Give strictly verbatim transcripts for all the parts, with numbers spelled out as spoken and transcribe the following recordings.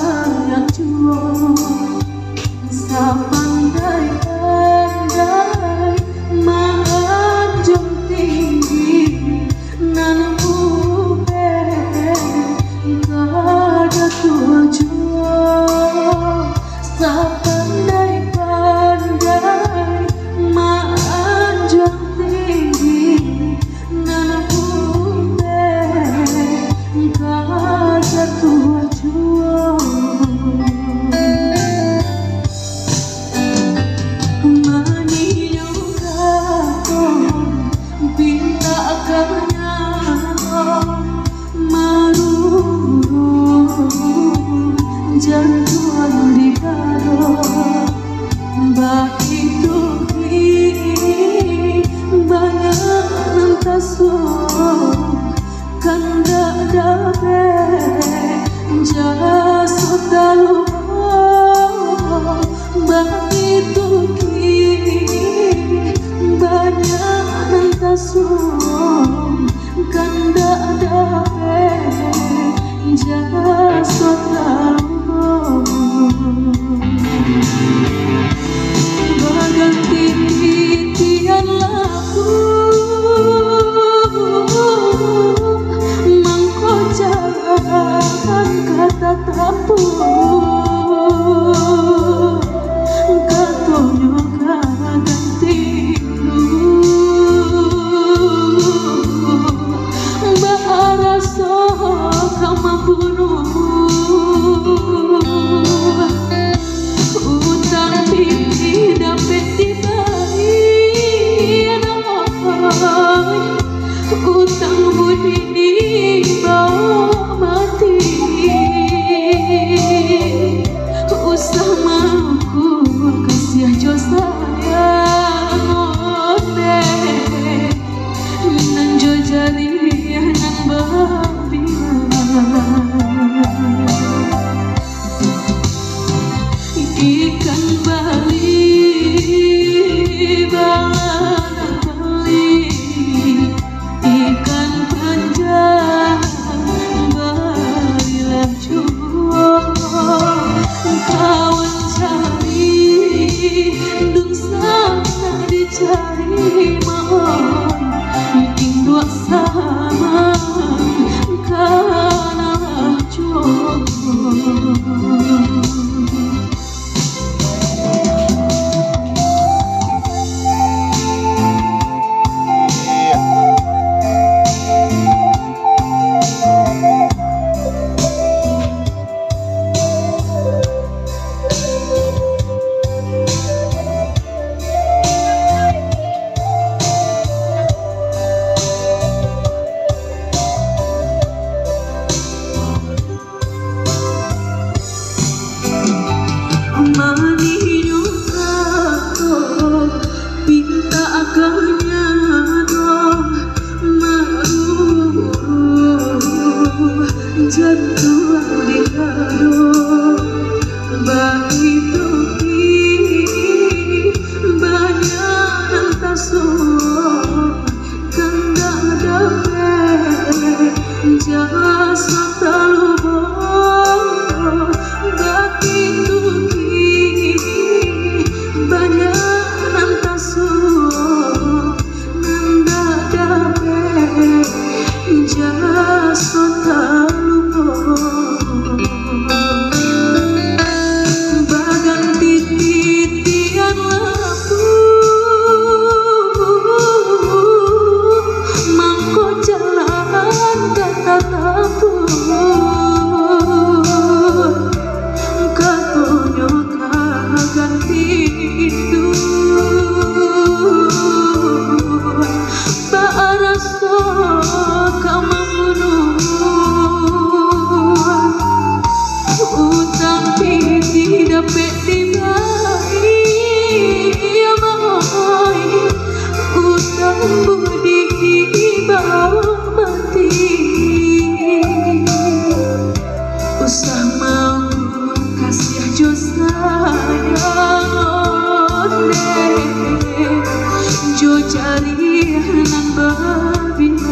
Sayang juo, sapandai-pandai maanjuang tinggi, nan ubek ka jatuah juo, sapandai-pandai maanjuang tinggi, nan ubek ka jatuah juo. Manih nyo kato, pintak ka nyato, maruruih jantuang di dado. Baitu kini banyak nan taso, kandak dapek jaso talupo. Baitu kini banyak nan taso, kandak dapek jaso talupo. Baganti titian labuah, mangko jalan ka tatampuah. Katonyo ka ganti baraso ka mambunuah. Utang pitih dapek dibayia, utang budi dibao mati. Usah mangko kasiah jo sayang, ondeh, nan jo jariah nan babilah. Ikan bali, bala bali, ikan panjang balilah juo. Kawan cari, dunsanak dicari, maoh induak samak ka nalaco. Manih nyo kato, pintak ka nyato, maruruih jantuang di dado. Baitu kini banyak nan taso, kandak dapek jaso talupo. Baitu kini banyak nan taso, nan dapek jaso talupo. Baganti titian labuah, mangko jalan ka tatampuah. Katonyo ka ganti induak, baraso ka mambunuah. Utang pitih dapek dibayia, utang budi dibao mati. Usah mangko kasiah jo sayang, ondeh, jo jariah nan babilah.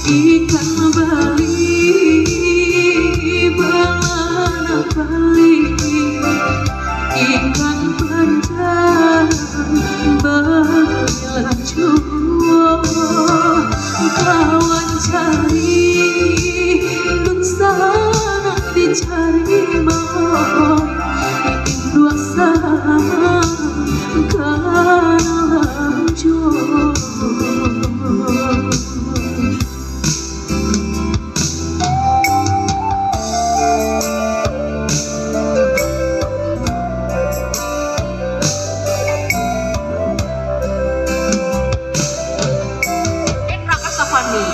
Ikan Bali, balana Bali, ikan panjang babilah juo. Kawan cari, dunsanak dicari mah, induak samang ka dalam juo.